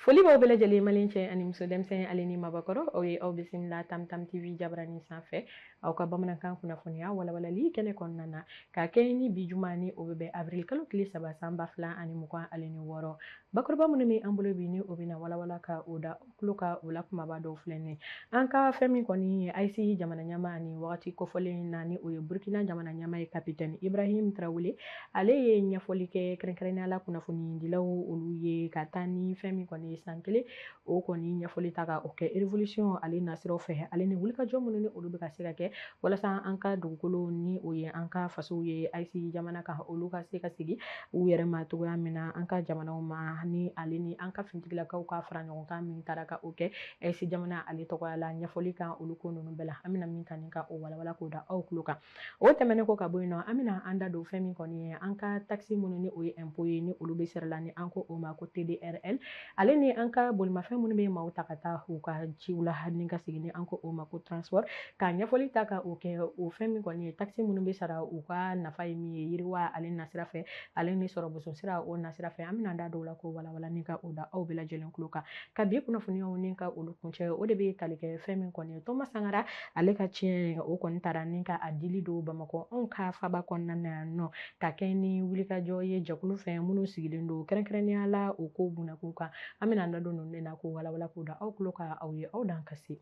Foli b'aw bɛɛ lajɛlen, malien cɛ ani muso, denmisɛn ale ni mabakɔrɔ. Aw ye aw bisimila Tam Tam TV jabarani sanfɛ, aw ka bamanankan kunnafoniya walawalali kɛnɛ kɔnɔna na, ka kɛ ni bi juma ni o bɛ bɛn avril kalo tile 3 san 2026. Bakuruba minnu bɛ an bolo bi, ni o bɛna walawala ka o da tulo ka o la, kumaba dɔw filɛ nin ye. An ka fɛn min kɔni ye AES jamana ɲɛmaa ni wagati kofɔlen na, ni o ye Burkina jamana ɲɛmaa ye, capitaine Ibrahim Traoré, ale ye ɲɛfɔli kɛ kɛrɛnkɛrɛnnenya la kunnafonidilaw olu ye, ka taa ni fɛn min kɔni ye san kelen o kɔni ɲɛfɔli ta ka o kɛ révolution ale nasiraw fɛ, ale ni wulikajɔ minnu ni olu bɛ ka se ka kɛ walasa an ka dugukolo, ni o ye an ka fasow ye AES jamana kan, olu ka se ka sigi u yɛrɛ ma cogoya min na, an ka jamanaw ma, ni ale ni an ka finitigilakaw ka fara ɲɔgɔn kan min taara ka o kɛ AES jamana ale tɔgɔya la. Ɲɛfɔli kan olu ko ninnu bɛɛ la, an bɛna min ta ni ka o walawala k'o da aw tulo kan. O tɛmɛnen kɔ ka bɔ yen nɔ, an bɛna an da don fɛn min kɔni ye an ka taxe minnu ni o ye impôt ye, ni olu bɛ sara la, ni an ko o ma ko TDRL, ale ni an ka bolimafɛn minnu bɛ maaw ta ka taa u ka ciw la ni ka segin, ni an ko o ma ko transport, ka ɲɛfɔli ta ka o kɛ o fɛn min kɔni ye taxe minnu bɛ sara, u ka nafa ye min ye yiriwa ale nasira fɛ, ale ni sɔrɔ boso sira o nasira fɛ. An bɛna da don o la k'o walawala ni ka o da aw bɛɛ lajɛlen tulo kan. Ka bi kunnafoniyaw ni ka olu kuncɛ, o de bɛ tali kɛ fɛn min kɔni ye Thomas Sankara ale ka tiɲɛ o kɔni taara ni ka a dili don Bamakɔ, anw ka faba kɔnɔna na yan nɔ, ka kɛ ni wulikajɔ ye jɛkulu fɛ minnu sigilen don kɛrɛnkɛrɛnnenya la o ko bunakun kan. An bɛna an da don ninnu de na k'o walawala k'o da aw tulo kan. Aw ye aw dan ka se.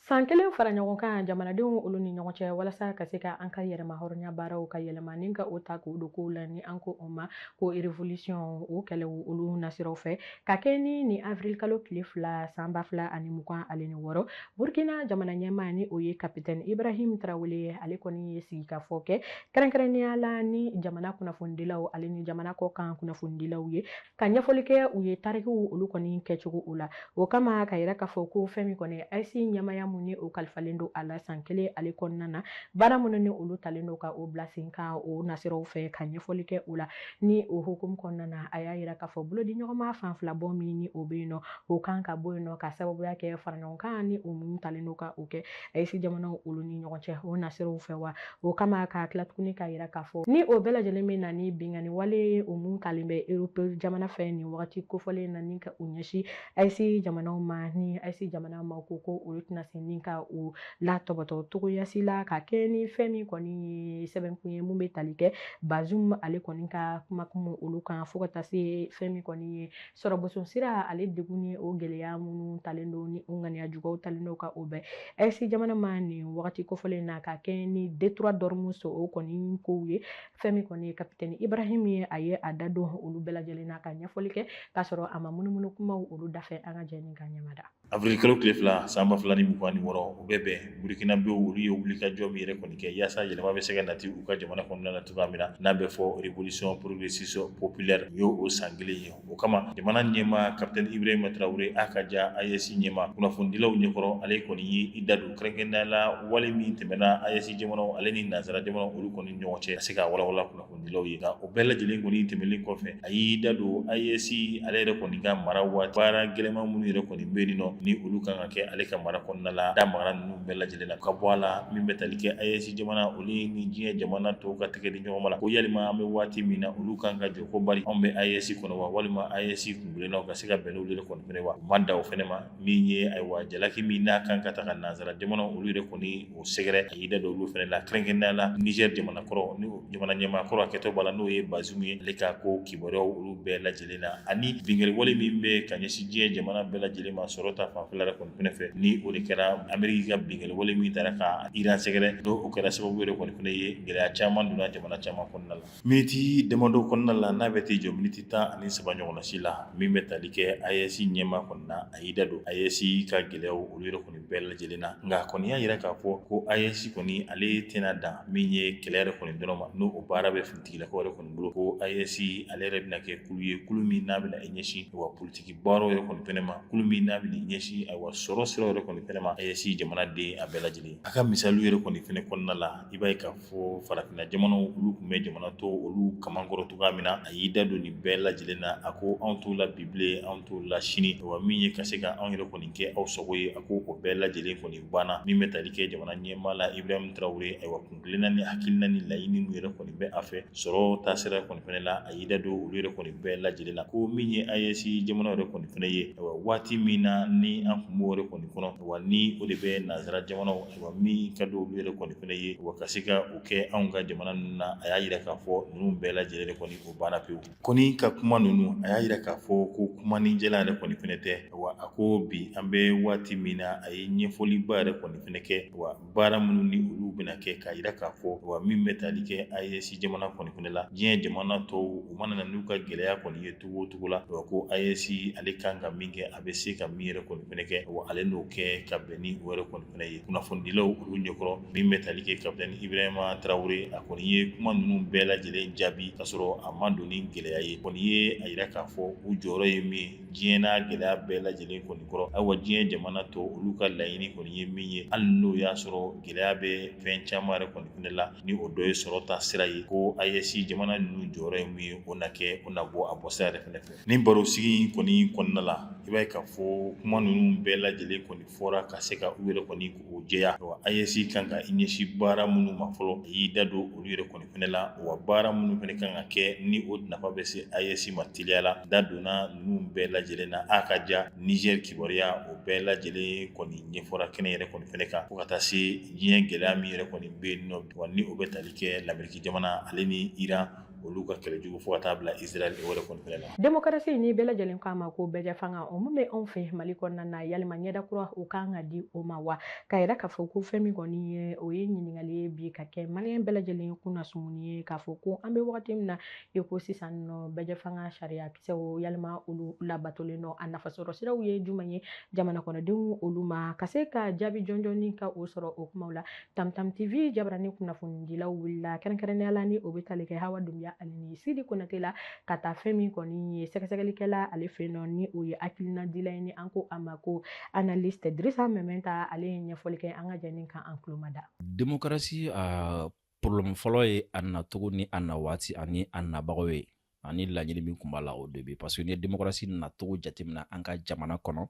San kelen fara ɲɔgɔn kan jamanadenw olu ni ɲɔgɔn cɛ walasa ka se ka an ka yɛrɛma hɔrɔnya baaraw ka yɛlɛma ni ka o ta k'o don kow la, ni an ko o ma ko révolution o kɛlɛw olu nasiraw fɛ, ka kɛ ni nin avril kalo tile 2 san 2026. Burkina jamana ɲɛmaa, ni o ye capitaine Ibrahim Traoré, ale kɔni ye sigikafɔ kɛ kɛrɛnkɛrɛnnenya la ni jamana kunnafonidilaw ale ni jamana kɔkan kunnafonidilaw ye, ka ɲɛfɔli kɛ u ye tarikiw olu kɔni kɛcogo o la. O kama ka yira k'a fɔ ko fɛn min kɔni AES ɲɛmaya mun ni o kalifalen don a la san kelen ale kɔnɔna na, baara minnu ni olu talen don ka o bila sen kan o nasiraw fɛ, ka ɲɛfɔli kɛ o la. Ni o hukumu kɔnɔna na, a y'a yira k'a fɔ bolodi ɲɔgɔnma fan fila bɔ min ni o bɛ yen nɔ, o kan ka bɔ yen nɔ, ka sababuya kɛ fara ɲɔgɔn kan ni o mun talen don ka o kɛ AES jamanaw olu ni ɲɔgɔn cɛ o nasiraw fɛ. Wa o kama ka tila tuguni k'a yira k'a fɔ ni o bɛɛ lajɛlen bɛ na ni binkanni wale o mun talen bɛ Europe jamana fɛ nin wagati kofɔlen na, ni ka o ɲɛsin AES jamanaw ma, ni AES jamana ma ko ko olu tɛna se ni ka o latɔbɔtɔ cogoya si la, ka kɛ ni fɛn min kɔni ye sɛbɛnkun ye mun bɛ tali kɛ Bazoum ale kɔni ka kumakun olu kan, fo ka taa se fɛn min kɔni ye sɔrɔboson sira ale degun ni o gɛlɛya minnu talen don, ni o ŋaniya juguw talen don ka o bɛn AES jamana ma nin wagati kofɔlen na, ka kɛ ni détroit d'Ormuz o kɔni kow ye. Fɛn min kɔni ye capitaine Ibrahim ye, a ye a da don olu bɛɛ lajɛlen na ka ɲɛfɔli kɛ, k'a sɔrɔ a ma munumunu kumaw olu dafɛ. An ka jɛ ni ka ɲɛmada. Avril kalo tile 2 san 2026, o bɛ bɛn Burukinabew olu ye wulikajɔ min yɛrɛ kɔni kɛ yaasa yɛlɛma bɛ se ka nati u ka jamana kɔnɔna na cogoya min na, n'a bɛ fɔ révolution progressiste populaire, u y'o san kelen ye. O kama jamana ɲɛmaa capitaine Ibrahim Traoré a ka ja AES ɲɛmaa kunnafonidilaw ɲɛkɔrɔ, ale kɔni ye i da don kɛrɛnkɛrɛnnenya la wale min tɛmɛna AES jamanaw ale ni nansara jamanaw olu kɔni ɲɔgɔn cɛ, ka se ka walawala kunnafonidilaw ye. Nka o bɛɛ lajɛlen kɔni tɛmɛnen kɔfɛ, a y'i da don AES ale yɛrɛ kɔni ka mara waati baara gɛlɛnman minnu yɛrɛ kɔni bɛ yen nɔ, ni olu kan ka kɛ ale ka mara kɔnɔna la, da magara ninnu bɛɛ lajɛlen na ka bɔ a la, min bɛ tali kɛ AES jamana olu ni diɲɛ jamana tɔw ka tɛgɛ di ɲɔgɔn ma la, ko yalima an bɛ waati min na, olu kan ka jɔ ko bari anw bɛ AES kɔnɔ wa, walima AES kunkelennaw ka se ka bɛn n'olu yɛrɛ kɔni fɛnɛ wa. U ma dan o fɛnɛ ma, min ye ayiwa jalaki min n'a kan ka ta ka nansara jamana olu yɛrɛ kɔni o sɛgɛrɛ, a y'i da don olu fɛnɛ la, kɛrɛnkɛrɛnnenya la Niger jamana kɔrɔ ni jamana ɲɛmaa kɔrɔ a kɛtɔ b'a la, n'o ye Bazoum ye, ale ka ko kibaruyaw olu bɛɛ lajɛlen na, ani binkanni wale min bɛ ka ɲɛsin diɲɛ jamana bɛɛ lajɛlen ma sɔrɔ ta fanfɛla yɛrɛ kɔni fɛnɛ fɛ, ni o de kɛra Ameriki ka binkanni wale min taara ka Iran sɛgɛrɛ, n'o o kɛra sababu yɛrɛ kɔni fɛnɛ ye gɛlɛya caman donna jamana caman kɔnɔna la. Miniti damadɔ kɔnɔna la, n'a bɛ t'i jɔ miniti 13 ɲɔgɔnna si la, min bɛ tali kɛ AES ɲɛmaa kɔni na, a y'i da don AES ka gɛlɛyaw olu yɛrɛ kɔni bɛɛ lajɛlen na. Nka kɔni y'a jira k'a fɔ ko AES kɔni ale tɛna dan min ye kɛlɛ yɛrɛ kɔni dɔrɔn ma, n'o o baara bɛ finitigilakaw yɛrɛ kɔni bolo, ko AES ale yɛrɛ bɛna kɛ kulu ye, kulu min n'a bɛna i ɲɛsin wa politiki baaraw yɛrɛ kɔni fɛnɛ ma, kulu min n'a bɛna i ɲɛsin ayiwa sɔrɔ sira yɛrɛ kɔni fɛnɛ ma AES jamanaden a bɛɛ lajɛlen. A ka misaliw yɛrɛ kɔni fɛnɛ kɔnɔna la, i b'a ye k'a fɔ farafinna jamanaw olu tun bɛ jamana tɔw olu kaman kɔrɔ cogoya min na, a y'i da don nin bɛɛ lajɛlen na. A ko anw t'o la bi bilen, anw t'o la sini. Wa min ye ka se ka anw yɛrɛ kɔni kɛ aw sago ye, a ko o bɛɛ lajɛlen kɔni banna. Min bɛ tali kɛ jamana ɲɛmaa la Ibrahim Traoré, ayiwa kuntilenna ni hakilina ni laɲini min yɛrɛ kɔni bɛ a fɛ sɔrɔ taasira kɔni fɛnɛ la, a y'i da don olu yɛrɛ kɔni bɛɛ lajɛlen na. Ko min ye AES jamana yɛrɛ kɔni fɛnɛ ye, ayiwa waati min na ni an tun b'o yɛrɛ kɔni kɔnɔ, wa ni o de bɛ nansara jamanaw, ayiwa min ka di olu yɛrɛ kɔni fɛnɛ ye, wa ka se ka o kɛ anw ka jamana ninnu na, a y'a jira k'a fɔ ninnu bɛɛ lajɛlen de kɔni o banna pewu. Kɔni ka kuma ninnu, a y'a jira k'a fɔ ko kuma ni jɛla yɛrɛ kɔni fɛnɛ tɛ. Wa a ko bi an bɛ waati min na, a ye ɲɛfɔliba yɛrɛ kɔni fɛnɛ kɛ, wa baara minnu ni olu bɛna kɛ k'a jira k'a fɔ wa min bɛ tali kɛ AES jamana kɔni fɛnɛ la, diɲɛ jamana tɔw u mana na n'u ka gɛlɛya kɔni ye cogo o cogo la, wa ko AES ale kan ka min kɛ, a bɛ se ka min yɛrɛ kɔni fɛnɛ kɛ, wa ale n'o kɛ ka bɛn ni o yɛrɛ kɔni fɛnɛ ye. Kunnafonidilaw olu ɲɛkɔrɔ, min bɛ tali kɛ capitaine Ibrahima Traoré, a kɔni ye kuma ninnu bɛɛ lajɛlen jaabi k'a sɔrɔ a ma don ni gɛlɛya ye. Kɔni ye a jira k'a fɔ u jɔyɔrɔ ye min ye diɲɛ n'a gɛlɛya bɛɛ lajɛlen kɔni kɔrɔ. Ayiwa diɲɛ jamana tɔw olu ka laɲini kɔni ye min ye, hali n'o y'a sɔrɔ gɛlɛya bɛ fɛn caman yɛrɛ kɔni fɛnɛ la, ni o dɔ ye sɔrɔ ta sira ye, ko AES jamana ninnu jɔyɔrɔ ye min ye, o na kɛ, o na bɔ a bɔ sira yɛrɛ fɛnɛ fɛ. Nin barosigi in kɔni kɔnɔna la, i b'a ye k'a fɔ kuma ninnu bɛɛ lajɛlen kɔni fɔra ka se ka u yɛrɛ kɔni k'o jɛya. Wa AES kan ka i ɲɛsin baara minnu ma fɔlɔ, a y'i da don olu yɛrɛ kɔni fɛnɛ la. Wa baara minnu fɛnɛ kan ka kɛ ni o nafa bɛ se AES ma teliya la, da donna ninnu bɛɛ lajɛlen na. A ka ja Niger kibaruya o bɛɛ lajɛlen kɔni ɲɛfɔra kɛnɛ yɛrɛ kɔni fɛnɛ kan, fo ka taa se diɲɛ gɛlɛya min yɛrɛ kɔni bɛ yen nɔ, wa ni o bɛ tali kɛ Lameriki jamana ale ni Iran olu ka kɛlɛ jugu, fo ka taa bila Israël o yɛrɛ kɔni fɛnɛ la. Démocratie ni bɛɛ lajɛlen k'a ma ko bɛɛjɛ fanga, o min bɛ anw fɛ Mali kɔnɔna na, yalima ɲɛda kura o kan ka di o ma wa? K'a yira k'a fɔ ko fɛn min kɔni ye, o ye ɲininkali ye bi ka kɛ maliyɛn bɛɛ lajɛlen kunnasumuni ye, k'a fɔ ko an bɛ wagati min na i ko sisan nɔ, bɛɛjɛ fanga sariya kisɛw yalima olu labatolen nɔ, a nafasɔrɔ siraw ye jumɛn ye jamana kɔnɔdenw olu ma? Ka se ka jaabi jɔnjɔnni ka o sɔrɔ o kumaw la, Tamtam TV jabarani kunnafonidilaw wulila, kɛrɛnkɛrɛnnenya la ni o bɛ tali kɛ Hawa Dunbiya ale ni Sidi Konate la, ka taa fɛn min kɔni ye sɛgɛsɛgɛlikɛla ale fɛ yen nɔ, ni o ye hakilinadila ye, ni an ko a ma ko analyste Dirisa Mɛmɛnta, ale ye ɲɛfɔli kɛ. An ka jɛ kan an tulo mada. Démocratie, a problème fɔlɔ ye a nacogo ni a na waati ani a nabagaw ye, ani laɲini min tun b'a la o début. Parce que n'i ye démocratie nacogo jateminɛ an ka jamana kɔnɔ,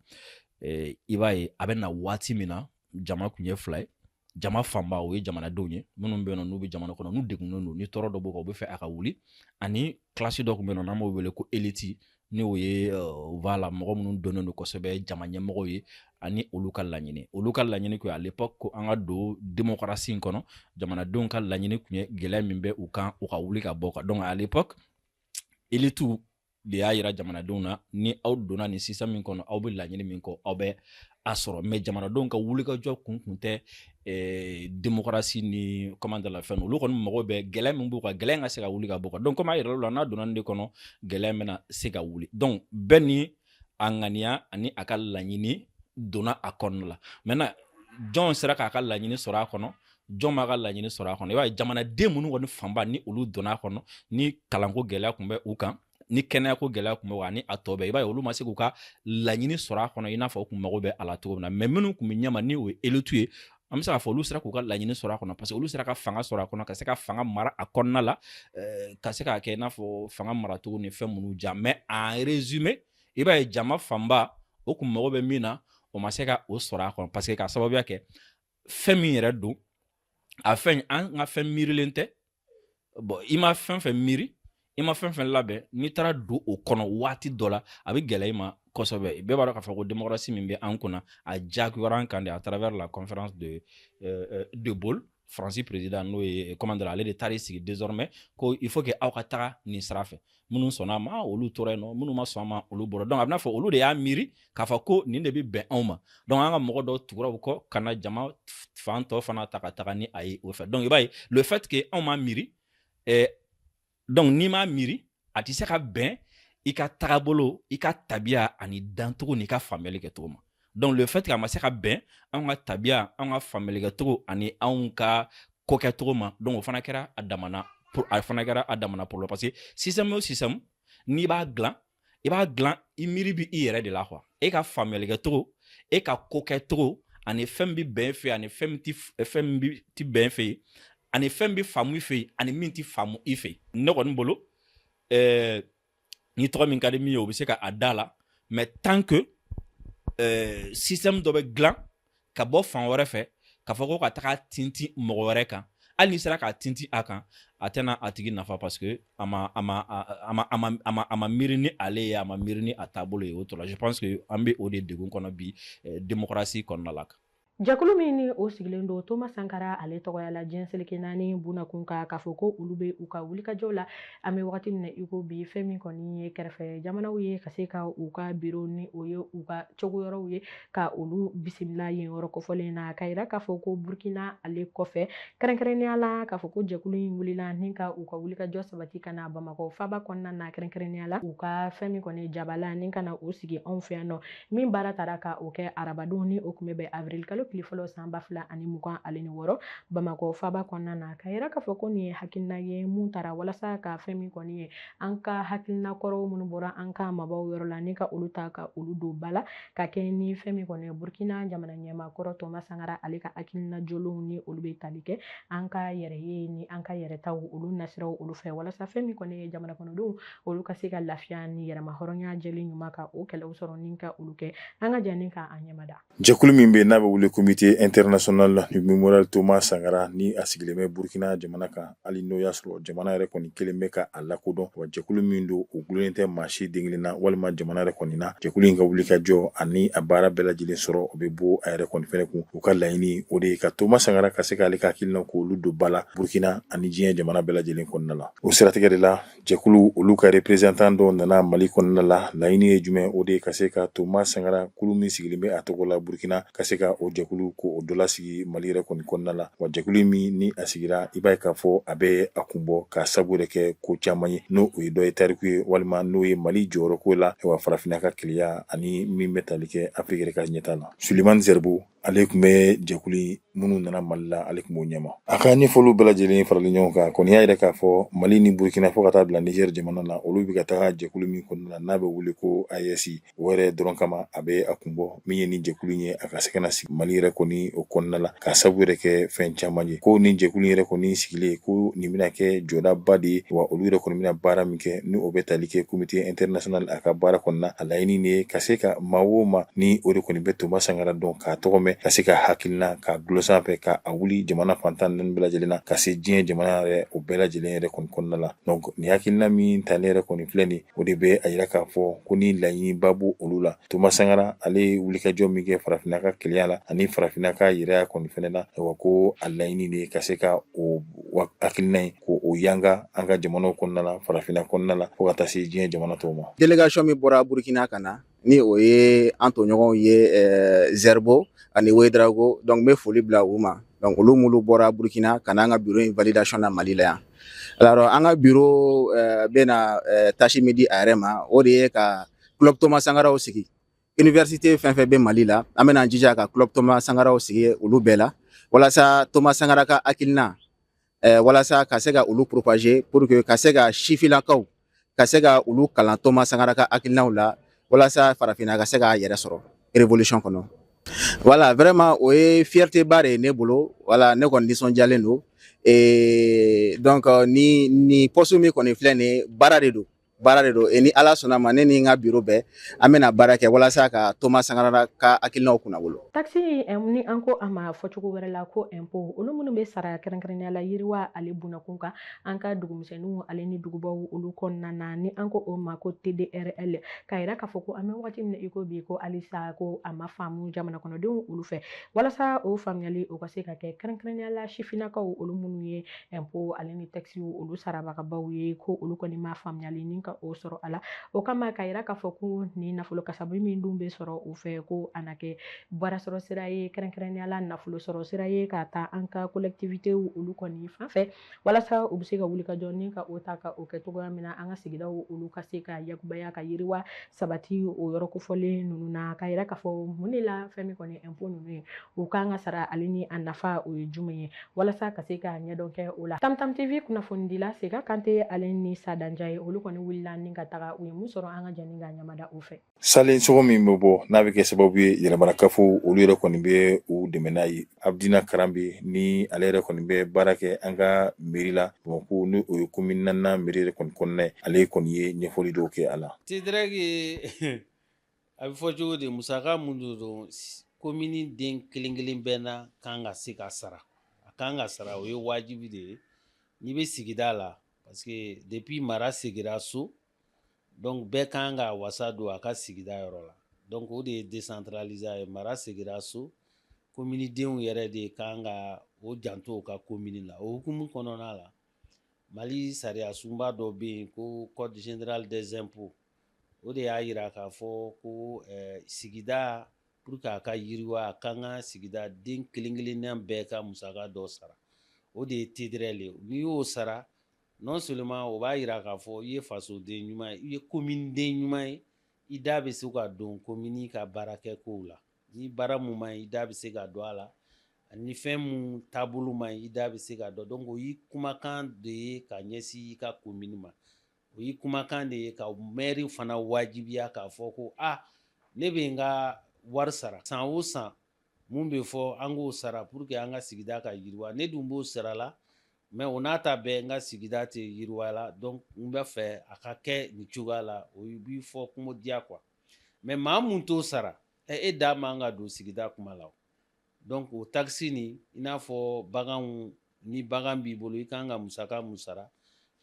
i b'a ye a bɛ na waati min na, jama tun ye fila ye. Jama fanba, o ye jamanadenw ye minnu bɛ yen nɔ, n'u bɛ jamana kɔnɔ, n'u degunnen don, ni tɔɔrɔ dɔ b'u kan, u bɛ fɛ a ka wuli. Ani classe dɔ tun bɛ yen nɔ, n'an b'o wele ko élite, ni o ye, voilà, mɔgɔ minnu dɔnnen don kosɛbɛ, jama ɲɛmɔgɔw ye, ani olu ka laɲini. Olu ka laɲini kun ye à l'époque ko an ka don démocratie in kɔnɔ. Jamanadenw ka laɲini tun ye gɛlɛya min bɛ u kan, u ka wuli ka bɔ kan. Donc à l'époque, élite de y'a yira jamanadenw na, ni aw donna nin système min kɔnɔ, aw bɛ laɲini min kɔ, aw bɛ a sɔrɔ. Mais jamanadenw ka wulikajɔ kun tɛ démocratie ni comment de la fɛn. Olu kɔni mago bɛ gɛlɛya min b'u kan, gɛlɛya ka se ka wuli ka bɔ kan. Donc comme a yɛrɛ la, n'a donna nin de kɔnɔ, gɛlɛya bɛna se ka wuli. Donc bɛɛ ni a ŋaniya ani a ka laɲini donna a kɔnɔna la. Maintenant, jɔn sera k'a ka laɲini sɔrɔ a kɔnɔ, jɔn b'a ka laɲini sɔrɔ a kɔnɔ? I b'a ye jamanaden minnu kɔni fanba ni olu donna a kɔnɔ, ni kalanko gɛlɛya tun bɛ u kan, ni kɛnɛyako gɛlɛya tun bɛ u kan, ani a tɔ bɛɛ, i b'a ye olu ma se k'u ka laɲini sɔrɔ a kɔnɔ i n'a fɔ u tun mago bɛ a la cogo min na. Mais minnu tun bɛ ɲɛma, ni o ye élite ye, an bɛ se k'a fɔ olu sera k'u ka laɲini sɔrɔ a kɔnɔ, parce que olu sera ka fanga sɔrɔ a kɔnɔ, ka se ka fanga mara a kɔnɔna la, ka se k'a kɛ i n'a fɔ fanga maracogo ni fɛn minnu ja. Mais en résumé, i b'a ye jama fanba o kun mago bɛ min na, o ma se ka o sɔrɔ a kɔnɔ, parce que k'a sababuya kɛ fɛn min yɛrɛ don, a fɛn an ka fɛn miirilen tɛ. Bon, i ma fɛn fɛn miiri, i ma fɛn fɛn labɛn, n'i taara don o kɔnɔ waati dɔ la, a bɛ gɛlɛya i ma kosɛbɛ. Bɛɛ b'a dɔn k'a fɔ ko démocratie min bɛ an kunna, a diyagoyara an kan de à travers la conférence de Bâle. Faransi président, n'o ye, comment dire, ale de taara i sigi désormais ko il faut que aw ka taga nin sira fɛ. Minnu sɔnna a ma, olu tora yen nɔ, minnu ma sɔn a ma, olu bɔra. Donc a bɛ n'a fɔ olu de y'a miiri k'a fɔ ko nin de bɛ bɛn anw ma. Donc an ka mɔgɔ dɔw tugura u kɔ ka na jama fan tɔ fana ta ka taga ni a ye o fɛ. Donc i b'a ye, le fait que anw m'a miiri, donc n'i m'a miiri, a tɛ se ka bɛn i ka tagabolo, i ka tabiya ani dancogo n'i ka faamuyali kɛcogo ma. Donc le fait que a ma se ka bɛn anw ka tabiya, anw ka faamuyali kɛcogo ani anw ka ko kɛcogo ma, donc o fana kɛra a damana, a fana kɛra a damana problème. Parce que système o système, n'i b'a dilan, i b'a dilan i miiri bi i yɛrɛ de la quoi, e ka faamuyali kɛcogo. E ka ko kɛcogo ani fɛn bɛ bɛn fɛ, ani fɛn fɛn tɛ bɛn fɛ yen, ani fɛn bɛ faamu i fɛ yen, ani min tɛ faamu i fɛ. Ne kɔni bolo, ni tɔgɔ min ka di min ye, o bɛ se ka a da la. Mais tant que système dɔ bɛ dilan ka bɔ fan wɛrɛ fɛ, k'a fɔ ko ka taga tintin mɔgɔ wɛrɛ kan, hali n'i sera k'a tintin a kan, a tɛna a tigi nafa, parce que a ma miiri ni ale ye, a ma miiri ni a taabolo ye. O tɔ la, je pense que an bɛ o de degun kɔnɔ bi démocratie kɔnɔna la. Jɛkulu min ni o sigilen don Thomas Sankara ale tɔgɔya la diɲɛ seleke naani bunakun kan, k'a fɔ ko olu bɛ u ka wulikajɔw la an bɛ wagati min na i ko bi, fɛn min kɔni ye kɛrɛfɛ jamanaw ye, ka se ka u ka biro ni o ye u ka cogoyɔrɔw ye, ka olu bisimila yen yɔrɔ kofɔlen na, ka yira k'a fɔ ko Burkina ale kɔfɛ, kɛrɛnkɛrɛnnenya la, k'a fɔ ko jɛkulu in wulila ni ka u ka wulikajɔ sabati ka na Bamakɔ faba kɔnɔna na, kɛrɛnkɛrɛnnenya la u ka fɛn min kɔni jabala ni ka na o sigi anw fɛ yan nɔ, min baara taara ka o kɛ arabadon ni o tun bɛ bɛn avril kalo tile fɔlɔ san 2026 Bamakɔ faba kɔnɔna na, ka yira k'a fɔ ko nin ye hakilina ye mun taara walasa ka fɛn min kɔni ye an ka hakilina kɔrɔw minnu bɔra an ka maabaw yɔrɔ la, ni ka olu ta ka olu don ba la, ka kɛ ni fɛn min kɔni ye Burkina jamana ɲɛmaa kɔrɔ Thomas Sankara ale ka hakilina jolenw ni olu bɛ tali kɛ an ka yɛrɛ ye ni an ka yɛrɛtaw olu nasiraw olu fɛ, walasa fɛn min kɔni ye jamana kɔnɔdenw olu ka se ka lafiya ni yɛrɛma hɔrɔnya jɛlen ɲuman ka o kɛlɛw sɔrɔ ni ka olu kɛ. An ka jɛ ni ka an ɲɛmada. Jɛkulu min bɛ n'a bɛ wele Comité international du mémorial Thomas Sankara, ni a sigilen bɛ Burkina jamana kan, hali n'o y'a sɔrɔ jamana yɛrɛ kɔni kelen bɛ ka a lakodɔn, wa jɛkulu min don, o gulonnen tɛ maa si den kelen na walima jamana yɛrɛ kɔni na. Jɛkulu in ka wuli ka jɔ ani a baara bɛɛ lajɛlen sɔrɔ, o bɛ bɔ a yɛrɛ kɔni fɛnɛ kun. U ka laɲini, o de ye ka Thomas Sankara ka se k'ale ka hakilina k'olu don ba la Burkina ani diɲɛ jamana bɛɛ lajɛlen kɔnɔna la. O siratigɛ de la, jɛkulu olu ka représentant dɔw nana Mali kɔnɔna la. Laɲini ye jumɛn? O de ye ka se ka Thomas Sankara kulu min sigilen bɛ a tɔgɔ la Burkina, ka se ka o jɛkulu ko o dɔ lasigi Mali yɛrɛ kɔni kɔnɔna la. Wa jɛkulu min ni a sigira, i b'a ye k'a fɔ a bɛ a kun bɔ ka sabu yɛrɛ kɛ ko caman ye, n'o o ye dɔ ye tariku ye, walima n'o ye Mali jɔyɔrɔ ko la, wa farafinna ka keleya ani min bɛ tali kɛ Afiriki yɛrɛ ka ɲɛta la. Sulemani Zɛribo, ale tun bɛ jɛkulu minnu nana Mali la, ale tun b'o ɲɛma. A ka ɲɛfɔliw bɛɛ lajɛlen farali ɲɔgɔn kan kɔni y'a yira k'a fɔ Mali ni Burkina fo ka taa bila Niger jamana na, olu bɛ ka taga jɛkulu min kɔnɔna la n'a bɛ wele ko AES, o yɛrɛ dɔrɔn kama a bɛ a kun bɔ min ye ni jɛkulu ye, a ka se ka na sigi Mali yɛrɛ kɔni o kɔnɔna la, ka sabu yɛrɛ kɛ fɛn caman ye, ko ni jɛkulu yɛrɛ kɔni sigilen, ko nin bɛna kɛ jɔdaba de ye, wa olu yɛrɛ kɔni bɛna baara min kɛ ni o bɛ tali kɛ Comité international a ka baara kɔnɔna, a laɲini de ye ka se ka maa o maa ni o de kɔni bɛ Thomas Sankara dɔn, k'a tɔgɔ mɛn, ka se ka hakilina ka gulo sanfɛ ka a wuli jamana fantan naani bɛɛ lajɛlen na, ka se diɲɛ jamana yɛrɛ o bɛɛ lajɛlen yɛrɛ kɔni kɔnɔna la. Donc nin hakilina min talen yɛrɛ kɔni filɛ nin, o de bɛ a yira k'a fɔ ko ni laɲiniba b'o olu la. Thomas Sankara ale ye wulikajɔ min kɛ farafinna ka kelenya la ani farafinna ka yɛrɛya kɔni fɛnɛ na, ayiwa, ko a laɲini de ye ka se ka o hakilina in ko o yanga an ka jamanaw kɔnɔna la, farafinna kɔnɔna la, fo ka taa se diɲɛ jamana tɔw ma. Délégation min bɔra Burkina ka na, ni o ye an tɔɲɔgɔnw ye Zɛribo ani Ouédraogo, donc n bɛ foli bila u ma. Donc olu minnu bɔra Burkina ka na an ka bureau in validation na Mali la yan. Alors an ka bureau bɛna tâche min di a yɛrɛ ma, o de ye ka club Thomas Sankaraw sigi université fɛn fɛn bɛ Mali la. An bɛna jija ka club Thomas Sankaraw sigi olu bɛɛ la, walasa Thomas Sankara ka hakilina, walasa ka se ka olu propager, pour que ka se ka sifinnakaw ka se ka olu kalan Thomas Sankara ka hakilinaw la, walasa farafinna ka se k'a yɛrɛ sɔrɔ révolution kɔnɔ. Voilà, vraiment o ye fierté ba de ye ne bolo. Voilà, ne kɔni nisɔndiyalen don. Et donc ni poste min kɔni filɛ nin ye, baara de don, baara de don. Et ni Ala sɔnna ma, ne ni n ka bureau bɛɛ, an bɛna baara kɛ walasa ka Thomas Sankara ka hakilinaw kunnawolo. Taxe ni an ko a ma fɔcogo wɛrɛ la ko impôt, olu minnu bɛ sara kɛrɛnkɛrɛnnenya la yiriwa ale bunakun kan an ka dugumisɛnninw ale ni dugubaw olu kɔnɔna na, ni an ko o ma ko TDRL, k'a yira k'a fɔ ko an bɛ wagati min na i ko bi, ko halisa ko a ma faamu jamana kɔnɔdenw olu fɛ. Walasa o faamuyali o ka se ka kɛ, kɛrɛnkɛrɛnnenya la sifinnakaw olu minnu ye impôt ale ni taxe olu sarabagabaw ye, ko olu kɔni ma faamuyali ni ka o sɔrɔ a la. O kama k'a yira k'a fɔ ko nin nafolo kasabi min dun bɛ sɔrɔ u fɛ, ko a na kɛ baara sɔrɔ sira ye, kɛrɛnkɛrɛnnenya la nafolo sɔrɔ sira ye ka taa an ka collectivité olu kɔni fan fɛ, walasa u bɛ se ka wuli ka jɔ ni ka o ta ka o kɛ cogoya min na an ka sigidaw olu ka se ka yakubaya ka yiriwa sabati o yɔrɔ kofɔlen ninnu na. K'a yira k'a fɔ mun de la fɛn min kɔni impôt ninnu ye u kan ka sara, ale ni a nafa o ye jumɛn ye, walasa ka se ka ɲɛdɔn kɛ o la. Tamtam TV kunnafonidila Sega Kante ale ni Sadanja ye, olu kɔni wulila. wulila ni ka taga u ye mun sɔrɔ, an ka jɛ ka ɲamada u fɛ. Salen sogo min bɛ bɔ, n'a bɛ kɛ sababu ye yɛrɛmarakafo, olu yɛrɛ kɔni bɛ u dɛmɛ n'a ye. Abudina Karanbi, ni ale yɛrɛ kɔni bɛ baara kɛ an ka mairie la Bamakɔ, ni o ye commune naaninan mairie yɛrɛ kɔni kɔnɔna ye, ale kɔni ye ɲɛfɔli dɔw kɛ a la. TDREC ye, a bɛ fɔ cogo di, musaka mun don, komini den kelen kelen bɛɛ na kan ka se ka sara, a kan ka sara, o ye wajibi de ye n'i bɛ sigida la, parce que depuis mara segira so, donc bɛɛ kan ka wasa don a ka sigida yɔrɔ la. Donc o de ye décentralisation ye. Mara segira so, kominidenw yɛrɛ de kan ka o janto u ka komini la. O hukumu kɔnɔna la, Mali sariya sunba dɔ bɛ yen ko Code général des impôts. O de y'a yira k'a fɔ ko sigida, pour que a ka yiriwa, a kan ka sigida den kelen kelenna bɛɛ ka musaka dɔ sara. O de ye TDREL ye. N'i y'o sara, non seulement o b'a yira k'a fɔ i ye fasoden ɲuman ye, i ye komini ɲuman ye, i da bɛ se ka don komini ka baarakɛ kow la. Ni baara mun man ɲi, i da bɛ se ka don a la, ani fɛn mun taabolo man ɲi, i da bɛ se ka dɔn. Donc o y'i kumakan de ye ka ɲɛsin i ka komini ma, o y'i kumakan de ye ka mɛri fana wajibiya k'a fɔ ko a ne bɛ n ka wari sara san o san. Mun bɛ fɔ, an k'o sara pour que an ka sigida ka yiriwa. Ne dun b'o sara la, mais o n'a ta bɛɛ, n ka sigida tɛ yiriwa la. Donc n bɛ fɛ a ka kɛ nin cogoya la. O b'i fɔ kungo diya quoi. Mais maa mun t'o sara, e da man ka don sigida kuma la. Donc o taxe nin, i n'a fɔ baganw, ni bagan b'i bolo, i kan ka musaka mun sara,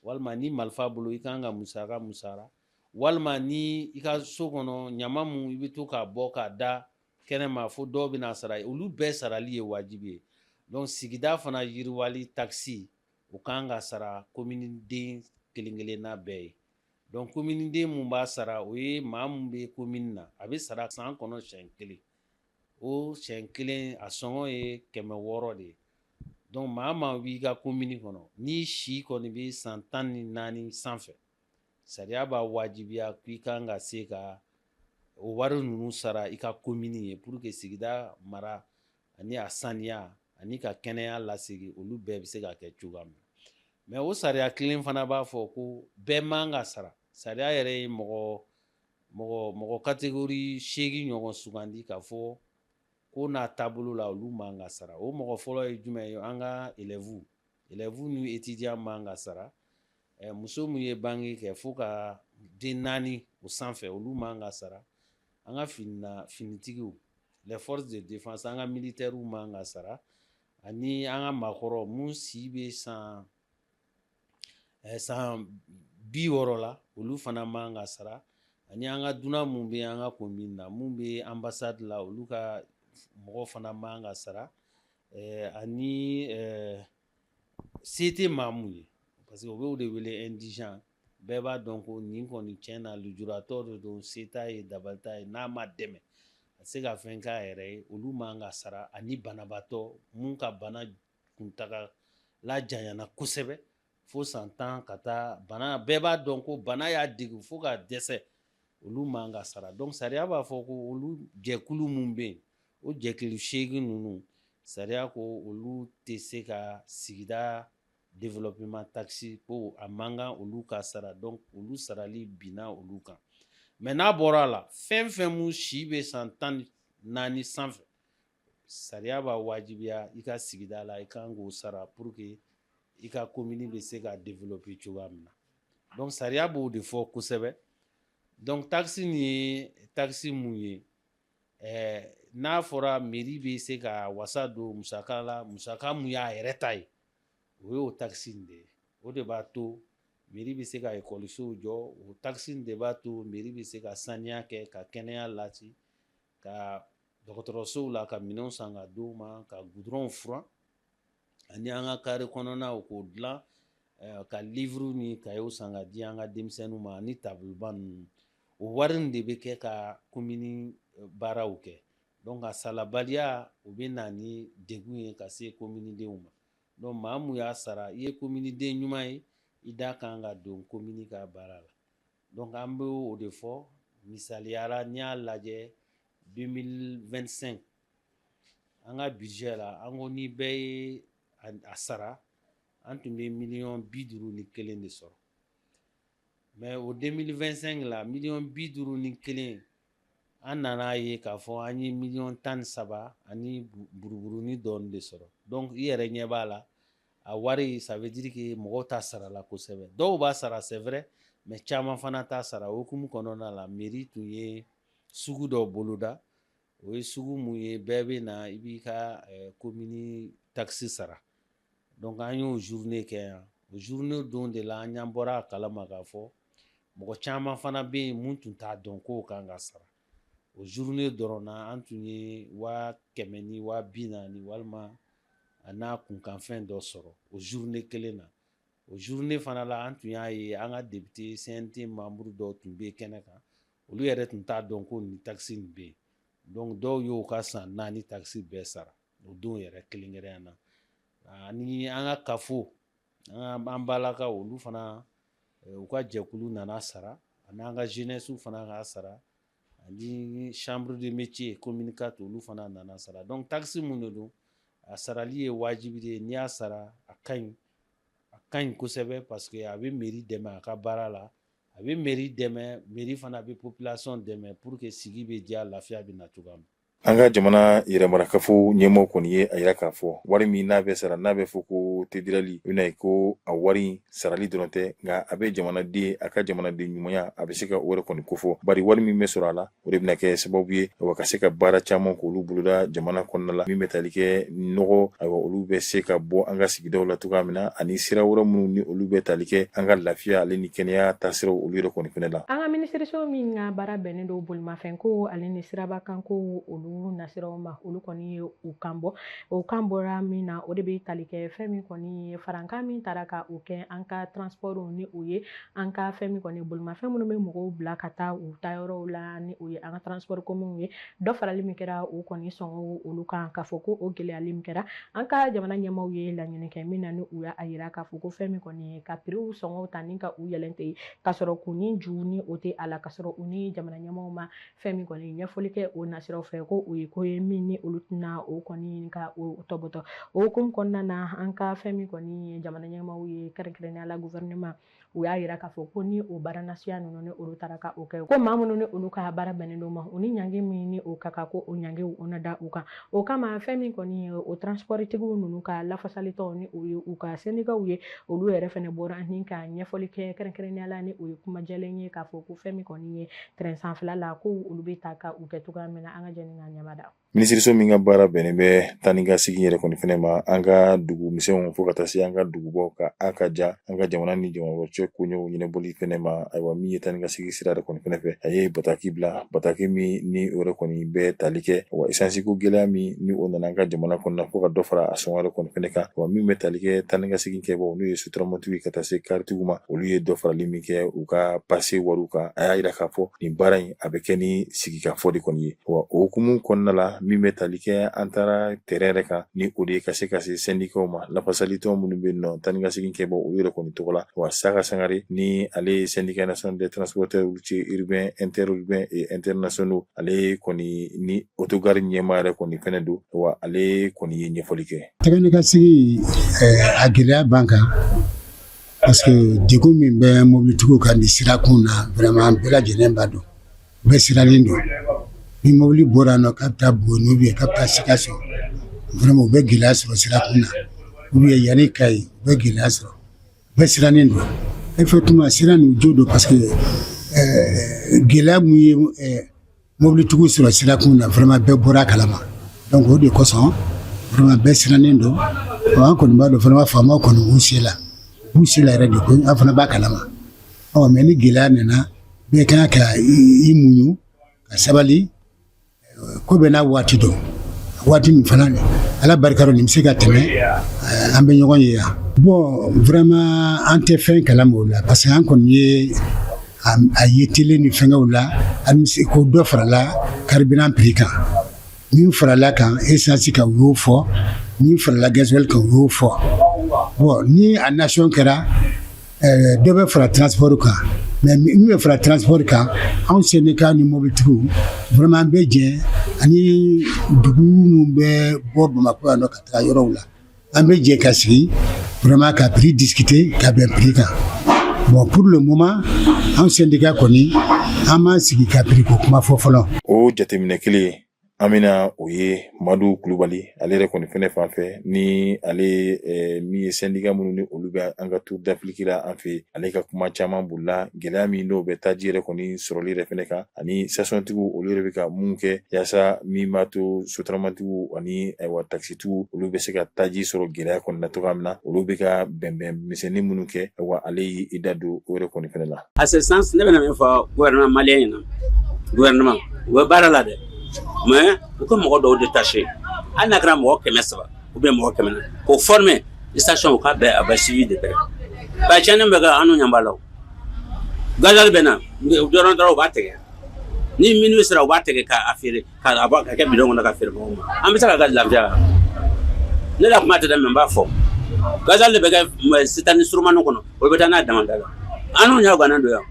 walima ni marifa bolo, i kan ka musaka mun sara, walima ni i ka so kɔnɔ ɲama mun i bɛ to k'a bɔ k'a da kɛnɛma fo dɔw bɛna sara, olu bɛɛ sarali ye wajibi ye. Donc sigida fana yiriwali taxe, o kan ka sara komini den kelen kelenna bɛɛ ye. Donc komini mun b'a sara, o ye maa mun bɛ komini na. A bɛ sara san kɔnɔ siɲɛ kelen. O siɲɛ kelen, a sɔngɔ ye 600 de ye. Donc maa maa b'i ka komini kɔnɔ, n'i si kɔni bɛ san 14 sanfɛ, sariya b'a wajibiya k'i kan ka se ka o wari ninnu sara i ka komini ye, pour que sigida mara ani a saniya ani ka kɛnɛya lasegin, olu bɛɛ bɛ se ka kɛ cogoya min na. Mais o sariya kelen fana b'a fɔ ko bɛɛ man ka sara. Sariya yɛrɛ ye mɔgɔ catégorie 8 ɲɔgɔn sugandi k'a fɔ ko n'a taabolo la, olu man ka sara. O mɔgɔ fɔlɔ ye jumɛn ye? An ka élèves ni étudiants man ka sara. Muso mun ye bange kɛ fo ka den naani o sanfɛ, olu man ka sara. An ka finitigiw, les forces de défense, an ka militaires man ka sara, ani an ka maakɔrɔ mun si bɛ san 60 la, olu fana man ka sara, ani an ka dunan mun bɛ an ka commune na, mun bɛ ambassade la, olu ka mɔgɔ fana man ka sara, ani se tɛ maa mun ye, parce que u b'o de wele indigent. Bɛɛ b'a dɔn ko nin kɔni, tiɲɛ na, lujuratɔ de don, se t'a ye, dabali t'a ye, n'a ma dɛmɛ, a tɛ se ka fɛn k'a yɛrɛ ye, olu man ka sara, ani banabaatɔ mun ka bana kuntaga la janyana kosɛbɛ fo san 10 ka taa, bana bɛɛ b'a dɔn ko bana y'a degun fo ka dɛsɛ, olu man ka sara. Donc sariya b'a fɔ ko olu jɛkulu mun bɛ yen, o jɛkulu 8 ninnu, sariya ko olu tɛ se ka sigida développement taxe, ko a man kan olu ka sara. Donc olu sarali binna olu kan. Mais n'a bɔra a la, fɛn fɛn mun si bɛ san 14 sanfɛ, sariya b'a wajibiya i ka sigida la, i kan k'o sara pour que i ka commune bɛ se ka développer cogoya min na. Donc sariya b'o de fɔ kosɛbɛ. Donc taxe nin ye taxe mun ye? N'a fɔra mairie bɛ se ka wasa don musaka la, musaka mun y'a yɛrɛ ta ye, o y'o taxe nin de ye. O de b'a to mairie bɛ se ka ekɔlisow jɔ. O taxe nin de b'a to mairie bɛ se ka saniya kɛ, ka kɛnɛya lati, ka dɔgɔtɔrɔsow la ka minɛnw san ka d'u ma, ka goudronw furan, ani an ka carré kɔnɔnaw k'o dilan, ka livre ni cahier san ka di an ka denmisɛnninw ma, ani tableau ninnu. O wari nin de bɛ kɛ ka commune baaraw kɛ. Donc a sarabaliya, o bɛ na ni degun ye ka se commune denw ma. Donc maa mun y'a sara, i ye commune den ɲuman ye, i da kan ka don commune ka baara la. Donc an bɛ o de fɔ. Misaliyara, n'i y'a lajɛ 2025 an ka budget la, an ko ni bɛɛ ye a sara, an tun bɛ 51 miliyɔn de sɔrɔ. Mais o 2025 la, miliyɔn 51, an nana ye k'a fɔ an ye miliyɔn 13 ani buruburunin dɔɔnin de sɔrɔ. Donc i yɛrɛ ɲɛ b'a la, a wari, ça veut dire que mɔgɔw t'a sara la kosɛbɛ. Dɔw b'a sara, c'est vrai, mais caman fana t'a sara. O hukumu kɔnɔna la, mairie tun ye sugu dɔ boloda. O ye sugu mun ye? Bɛɛ bɛ na, i b'i ka commune taxe sara. Donc an y'o journée kɛ yan. O journée don de la, an y'an bɔra a kalama k'a fɔ mɔgɔ caman fana bɛ yen mun tun t'a dɔn k'o kan ka sara. O journée dɔrɔn na, an tun ye 100 000 ni 40 000 walima a n'a kunkanfɛn dɔ sɔrɔ o journée kelen na. O journée fana la, an tun y'a ye an ka député CNT membre dɔw tun bɛ kɛnɛ kan, olu yɛrɛ tun t'a dɔn ko nin taxe nin bɛ yen. Donc dɔw y'o ka san 4 taxe bɛɛ sara o don yɛrɛ kelen-kelenya na. Ani an ka kafo, an balakaw, olu fana u ka jɛkulu nana sara, ani an ka jeunesse fana k'a sara, ani chambre de métier commune 4, olu fana nana sara. Donc taxe mun de don, a sarali ye wajibi de ye. N'i y'a sara, a ka ɲi, a ka ɲi kosɛbɛ, parce que a bɛ mairie dɛmɛ a ka baara la, a bɛ mairie dɛmɛ, mairie fana bɛ population dɛmɛ pour que sigi bɛ diya, lafiya bɛ na cogoya min. An ka jamana yɛrɛmarakafo ɲɛmɔgɔ kɔni ye a yira k'a fɔ wari min n'a bɛ sara, n'a bɛ fɔ ko TDRL, i bɛna ye ko a wari sarali dɔrɔn tɛ, nka a bɛ jamanaden a ka jamanaden ɲumanya, a bɛ se ka o yɛrɛ kɔni kofɔ, bari wari min bɛ sɔrɔ a la, o de bɛna kɛ sababu ye wa ka se ka baara caman k'olu boloda jamana kɔnɔna la, min bɛ tali kɛ nɔgɔ, ayiwa, olu bɛ se ka bɔ an ka sigidaw la cogoya min na, ani sira wɛrɛ minnu ni olu bɛ tali kɛ an ka lafiya ale ni kɛnɛya taasiraw, olu yɛrɛ kɔni fɛnɛ la. An ka minisiriso min ka baara bɛnnen don bolimafɛnko ale ni sirabakanko olu nasiraw ma, olu kɔni ye u kan bɔ. O kan bɔra min na, o de bɛ tali kɛ fɛn min kɔni ye farankan min taara ka o kɛ an ka transport, ni o ye an ka fɛn min kɔni bolimafɛn minnu bɛ mɔgɔw bila ka taa u taayɔrɔw la, ni o ye an ka transport commun ye. Dɔ farali min kɛra o kɔni sɔngɔ olu kan, k'a fɔ ko o gɛlɛyali min kɛra, an ka jamana ɲɛmaaw ye laɲini kɛ min na, ni u y'a yira k'a fɔ ko fɛn min kɔni ye ka prix sɔngɔw ta ni ka u yɛlɛn ten, ka sɔrɔ k'u ni ju ni o tɛ a la, ka sɔrɔ u ni jamana ɲɛmaaw ma fɛn min kɔni ɲɛfɔli kɛ o nasiraw fɛ, ko o ye ko ye min ni olu tɛna o kɔni ka o tɔbɔtɔ. O hukumu kɔnɔna na, an ka fɛn min kɔni ye jamana ɲɛmaaw ye, kɛrɛnkɛrɛnnenya la gouvernement, u y'a yira k'a fɔ ko ni o baara nasuya ninnu ni olu taara ka o kɛ, ko maa minnu ni olu ka baara bɛnnen don ma, u ni ɲangi min ni o ka kan, ko o ɲangiw o na da u kan. O kama, fɛn min kɔni ye o transportigiw ninnu ka lafasalitɔnw, ni o ye u ka syndicats ye, olu yɛrɛ fɛnɛ bɔra ni ka ɲɛfɔli kɛ, kɛrɛnkɛrɛnnenya la ni o ye kuma jɛlen ye, k'a fɔ ko fɛn min kɔni ye train sanfɛla la, ko olu bɛ ta ka u kɛ cogoya min na. An ka jɛ ni ka ɲɛmada. Minisiriso min ka baara bɛnnen bɛ taa ni ka segin yɛrɛ kɔni fɛnɛ ma an ka dugu misɛnw fo ka taa se an ka dugubaw ka a ka ja an ka jamana ni jamana wɛrɛ cɛ koɲɛw ɲɛnabɔli fɛnɛ ma, ayiwa, min ye taa ni ka segin sira yɛrɛ kɔni fɛnɛ fɛ, a ye bataki bila, bataki min ni o yɛrɛ kɔni bɛ tali kɛ wa esansi ko gɛlɛya min ni o nana an ka jamana kɔnɔna, fo ka dɔ fara a sɔngɔ yɛrɛ kɔni fɛnɛ kan. Wa min bɛ tali kɛ taa ni ka segin kɛbaaw, n'o ye sotaramatigiw ka taa se karitigiw ma, olu ye dɔ farali min kɛ u ka pase wariw kan, a y'a yira k'a fɔ nin baara in a bɛ kɛ ni sigikafɔ de kɔni ye. Wa o hukumu kɔnɔna la, min bɛ tali kɛ an taara terrain yɛrɛ kan, ni o de ye ka se ka se sɛndikaw ma, lafasalitɔn minnu bɛ yen nɔ taa ni ka segin kɛbaaw, olu yɛrɛ kɔni tɔgɔ la, wa Saka Sangare, ni ale ye syndicat national des transporteurs routiers urbains, interurbains et internationaux, ale kɔni ni Autogare ɲɛmaa yɛrɛ kɔni fɛnɛ don, wa ale kɔni ye ɲɛfɔli kɛ. Taga ni ka segin, a gɛlɛya b'an kan, parce que degun min bɛ mobilitigiw kan nin sirakun na, vraiment, bɛɛ lajɛlen b'a dɔn, bɛɛ sirannen don. Ni mobili bɔra nɔ k'a bɛ taa Buguni ou bien k'a bɛ taa Sikaso, vraiment, u bɛ gɛlɛya sɔrɔ sirakun na, ou bien yanni Kayi, u bɛ gɛlɛya sɔrɔ. Bɛɛ sirannen don effectivement, sira nin jo don, parce que gɛlɛya mun ye mobilitigiw sɔrɔ sirakun na, vraiment, bɛɛ bɔra a kalama. Donc o de kosɔn, vraiment, bɛɛ sirannen don. An kɔni b'a dɔn vraiment, faamaw kɔni b'u se la, u b'u se la yɛrɛ de koyi, an fana b'a kalama. Ɔ mais ni gɛlɛya nana, bɛɛ kan ka i muɲu ka sabali. Ko bɛɛ n'a waati don. Waati min fana, Ala barika nin bɛ se ka tɛmɛ, an bɛ ɲɔgɔn ye yan. Bon, vraiment, an tɛ fɛn kalama o la, parce que an kɔni ye a ye télé ni fɛngɛw la ko dɔ farala carburant prix kan. Min farala kan essence kan, u y'o fɔ. Min farala gasoil kan, u y'o fɔ. Bon, ni a nation kɛra, dɔ bɛ fara transport kan, mais min bɛ fara transport kan, anw syndicat ni mobilitigiw, vraiment, an bɛ jɛ ani dugu minnu bɛ bɔ Bamakɔ yan nɔ ka taga yɔrɔw la, an bɛ jɛ ka sigi vraiment ka prix discuter, ka bɛn prix kan. Bon, pour le moment, Anw syndicat kɔni, an m'an sigi ka prix ko kuma fɔ fɔlɔ. O jateminɛ kelen an bɛna o ye Madu Kulubali, ale yɛrɛ kɔni fɛnɛ fan fɛ, ni ale min ye syndicat minnu ni olu bɛ an ka Tour d'Afrique la an fɛ, ale ka kuma caman bolila gɛlɛya min n'o bɛ taji yɛrɛ kɔni sɔrɔli yɛrɛ fɛnɛ kan, ani stationtigiw olu yɛrɛ bɛ ka mun kɛ yaasa min b'a to sotaramatigiw ani ayiwa takisitigiw olu bɛ se ka taji sɔrɔ gɛlɛya kɔni na cogoya min na, olu bɛ ka bɛnbɛn misɛnnin minnu kɛ. Ayiwa, ale y'i da don o yɛrɛ kɔni fɛnɛ la. À ce sens, ne bɛna min fɔ gouvernement malien ɲɛna, gouvernement u bɛ baara la dɛ, mais u ka mɔgɔ dɔw détaché, hali n'a kɛra mɔgɔ 300 ou bien mɔgɔ 400, k'o former station, u ka bɛn a bɛ suivi de près. Ba tiɲɛni bɛ kɛ, an n'u ɲɛ b'a la. O gasoil bɛ na dɔrɔn dɔrɔn, u b'a tigɛ ni minuit sera, u b'a tigɛ k'a feere, k'a bɔ ka kɛ bidon kɔnɔ ka feere mɔgɔw ma. An bɛ se ka ka lafiya? Ne la kuma tɛ dɛ, mais n b'a fɔ, gasoil de bɛ kɛ citerne surumani kɔnɔ, o bɛ taa n'a damanda la. An n'u ɲɛ gannen don yan,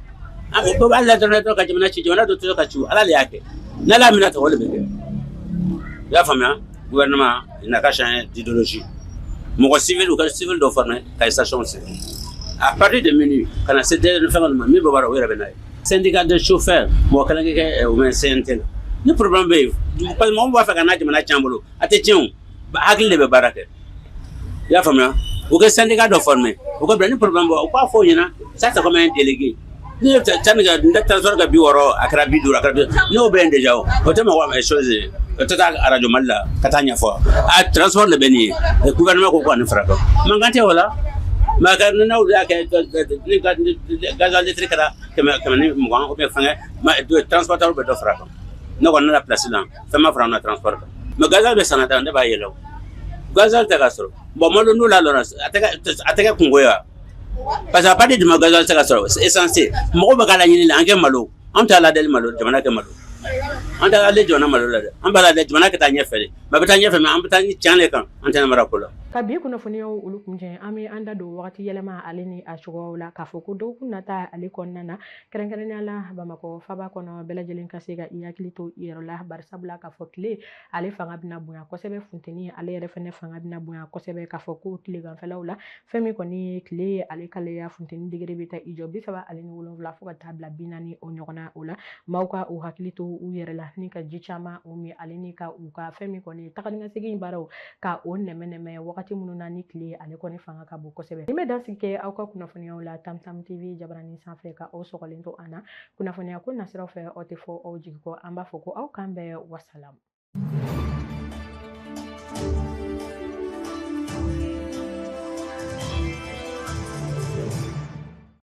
o bɛɛ b'a la dɔrɔn ka jamana ci. Jamana dɔ tɛ se ka ci, Ala de y'a kɛ. N'Ala y'a minɛ ta, o de bɛ kɛ. I y'a faamuya? Gouvernement, il n'a qu'à changer d'idéologie. Mɔgɔ civil, u ka civil dɔ former ka station sigi à partir de minuit ka na se fɛn ma min bɛ baara, o yɛrɛ bɛ n'a ye. Syndicat de chauffeur, mɔgɔ kelen kɛ kɛ o bɛ CNT la. Ni problème bɛ yen, parce que mɔgɔ b'a fɛ ka n'a jamana tiɲɛ an bolo, a tɛ tiɲɛ o, hakili de bɛ baara kɛ. I y'a faamuya? U ka syndicat dɔ former, u ka bila ni problème bɔ, u k'a fɔ o ɲɛna. Ça, c'est comme un délégué. Ni ye sani ka n transport ka 60, a kɛra 50, a kɛra bi, n'o bɛ yen déjà, o tɛ mɔgɔ chose ye, o tɛ taa arajo Mali la ka taa ɲɛfɔ a transport de bɛ nin ye. Gouvernement ko ko ani fara kan, mankan tɛ o la. Mais ka n'aw y'a kɛ ni gasoil litre kɛra 120 ou bien fɛngɛ, transporteur bɛ dɔ fara kan. Ne kɔni, ne la place la, fɛn ma fara an ka transport kan, mais gasoil bɛ san ka ne b'a yɛlɛ, o gasoil tɛ ka sɔrɔ. Bon, malo n'u la lɔra, a tɛ kɛ kungo ye wa? Parce que a partir du moment gasoil tɛ ka sɔrɔ, essence mɔgɔw bɛ k'a laɲini la, an kɛ malo, an t'a ladeli malo, jamana kɛ malo, an t'a ladeli jamana malo la dɛ, an b'a ladeli jamana ka taa ɲɛfɛ de. Mais a bɛ taa ɲɛfɛ, mais an bɛ taa ni tiɲɛ de kan, an tɛ mara ko la. Ka bi kunnafoniyaw olu kuncɛ, an bɛ an da don wagati yɛlɛma ale ni a cogoyaw la, k'a fɔ ko dɔgɔkun nata ale kɔnɔna na, kɛrɛnkɛrɛnnenya la Bamakɔ faba kɔnɔ, bɛɛ lajɛlen ka se ka i hakili to i yɛrɛ la, barisabula k'a fɔ tile ale fanga bɛna bonya kosɛbɛ, funteni ale yɛrɛ fɛnɛ fanga bɛna bonya kosɛbɛ, k'a fɔ ko tileganfɛlaw la, fɛn min kɔni ye tile ale kalaya, funteni degré bɛ taa i jɔ 37 fo ka taa bila 40 o ɲɔgɔnna. O la, maaw ka u hakili to u yɛrɛ la ni ka ji caman o min, ale ni ka u ka fɛn min kɔni ye taga ni ka segin baaraw ka o nɛmɛ nɛmɛ wagati minnu na ni tile ale kɔni fanga ka bon kosɛbɛ. Ni bɛ dansigi kɛ aw ka kunnafoniyaw la Tam Tam TV jabaranin sanfɛ, ka aw sɔgɔlen to an na kunnafoniya ko nasiraw fɛ, aw tɛ fɔ aw jigi kɔ. An b'a fɔ ko aw k'an bɛn, wasalam.